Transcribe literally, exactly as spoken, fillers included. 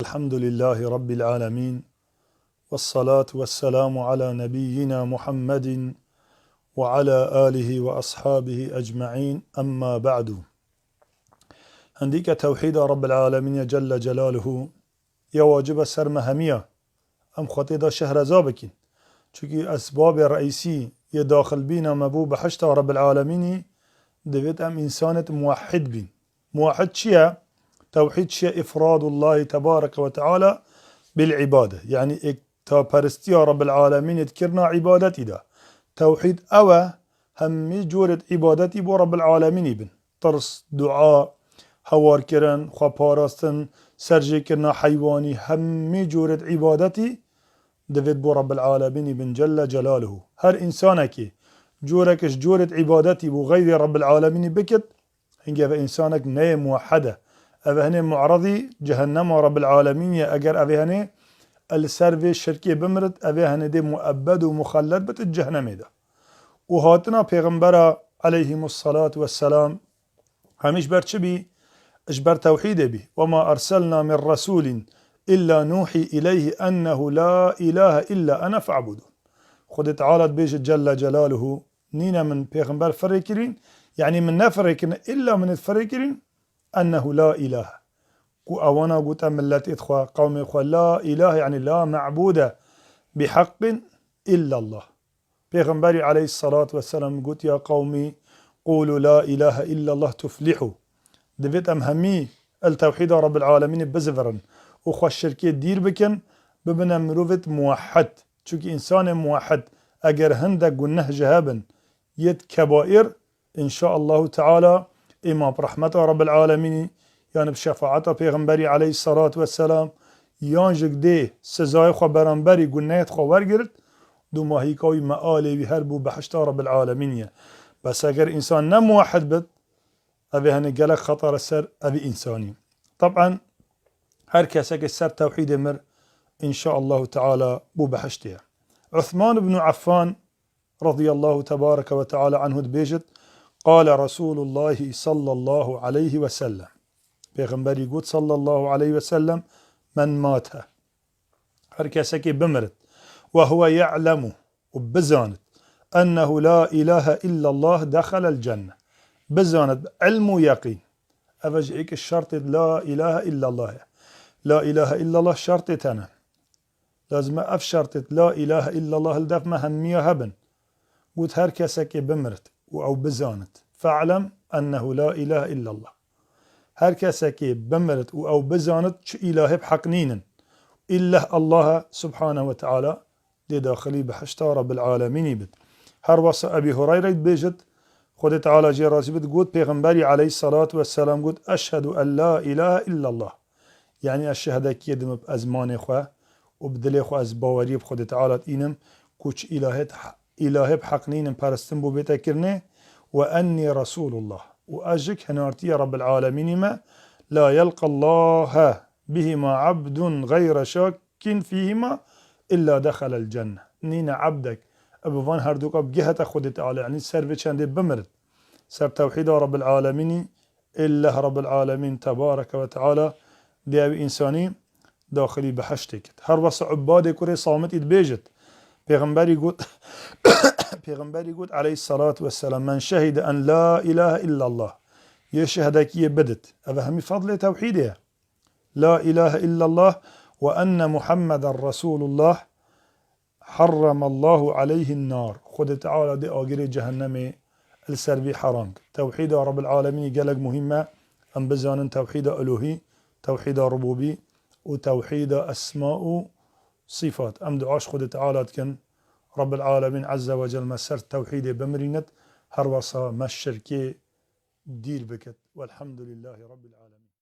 الحمد لله رب العالمين، والصلاة والسلام على نبينا محمد وعلى آله وأصحابه أجمعين، أما بعد. Hindî ke tewhîda Rabbil Alemîn ya Celle Celaluhu ya wacib e ser me hemiya, em xwe tê de şehreza bikin. Çunkî esbabê reîsî yê daxilbîna me bo behişta Rabbil Alemînî, divêt em însanêt muwehhid bîn. Muwehhid çi ye? Tewhîd çi ye? Îfradullahî tebareke ve teala bil îbade. Yanî êktaperestiya Rabbil Alemînê di kirina îbadetî de. Tewhîd ew e, hemî corêt îbadetî bo Rabbil Alemînî bin. Tirs, dua, hewarkirin, xweparastin, serjêkirina heywanî, hemî corêt îbadetî divêt bo Rabbil Alemînî bin Celle Celaluhu. Her însanekî corek ji corêt îbadetî bo xeyrê Rabbil Alemînî bikit, hingê ev însanek neyê muwehhed e. Ev hinê mu'redî cehennema Rabbil Alemîn ye. Eger ev hinê li ser vê şirkê bimirit, ev hinê dê muebbed û muxelled bit di cehennemê de. Û hatina Pêxembera aleyhimussalatu vesselam hemî ji ber çi bî? Ji ber tewhîdê bî. "Ve ma erselna min resulin illa nuhi ileyhi ennehu la ilahe illa ene fe'budun." Xwedê Teala dibêje Celle Celaluhu, "Nîne min pêxember firê kirîn, yanî min nefirê kirine, illa min ê firê kirîn, ennehu la ilahe." Ku ewana gote milletê xwe, qewmê xwe, "La ilahe, yanî la me'bude biheqqin illallah." Pêxemberî aleyhissalatu vesselam got, "Ya qewmî, qulu la ilahe illallah tuflihu." Divêt em hemî el tewhîda Rabbil Alemînê bizivirin û xwe şirkê dîr bikin, bibine mirovêt muwehhed. Çunkî însanê muwehhed eger hindek guneh ji hebin, yêt kebaîr, înşaallahu teala, îma bi rehmeta Rabbil Alemînî, yanî bi şefaeta Pêxemberî aleyhissalatu vesselam, yan jî dê sizayê xwe beramberî gunehêt xwe wergirt, dûmahîka wî mealê wî her bo behişta Rabbil Alemînî ye. Bes eger însan ne muwehhid bit, ev ê henê gelek xetar e ser evî însanî. Tab'en her kesekê ser tewhîdê mir, înşaallahu teala bo behiştê ye. Uthman ibn Affan radiyallahu tebareke ve teala anhu dibêjit, "Qale Resulullahi sallallahu aleyhi ve sellem." Pêxemberî got sallallahu aleyhi ve sellem, "Men mate." Her kesekê bimirit. "Ve huve ya'lemu." Û bizanit. "Ennehu la ilahe illallah dexelel cenne." Bizanit bi ilm û yeqîn. Ev ji êk şertêt la ilahe illallah ye. La ilahe illallah şertê tene. Lazim e ev şertêt la ilahe illallah li def me hemiya hebin. Got her kesekê bimirit û ew bizanit. Fe'lem ennehu la ilahe illallah. Her kesekê bimirit û ew bizanit çi îlahê bi heq nînin. Îllah Allah e subhanehu ve teala dê daxilî behişta Rabbil Alemînî bit. Her wesa Ebî Hureyre dibêjit, Xwedê Teala jê razî bit, got, Pêxemberî aleyhissalatu vesselam got, "Eşhedû en la ilahe illallah." Yanî ez şehedekiyê didim bi ezmanê xwe û bi dilê xwe ez baweriyê bi Xwedê Teala dînim ku çi îlahê, îlahê bi heq nînin peristin bo bête kirinê, "Ve ennî Resûlullah." Û ez jî hinartiyê Rabbil Alemînî me, "La yelqallahe bihima abdun gayre şakkin fîhima illa dexelel cenne." Nîne ebdek bi van herduka bigihete Xwedê Teala, yanî ser vê çendê bimirit, ser tewhîda Rabbil Alemînî, îllah Rabbil Alemîn tebareke ve teala dê ew însanî daxilî behiştê kit. Her wesa Ubadê kurê Samitî dibêjit, Pêxemberî got, Pêxemberî got aleyhissalatu vesselam, "Men şehide en la ilahe illallah." Yê şehedekiyê bidit. Ev hemî fadlê tewhîdê ye. "La ilahe illallah ve enne Muhammeden Resulullah, harramallahu aleyhin nar." Xwedê Teala dê agirê cehennemê li ser vî heram kir. Tewhîda Rabbil Alemînî gelek muhîm e. Em bizanin tewhîda elohî, tewhîda rububî û tewhîda esma û sifat. Em dua ji Xwedê Teala dikin, Rabbil Alemîn Azze ve Cel me ser tewhîdê bimirînit, her wesa me şirkê dîr bikit. Welhamdulillahî Rabbil Alemîn.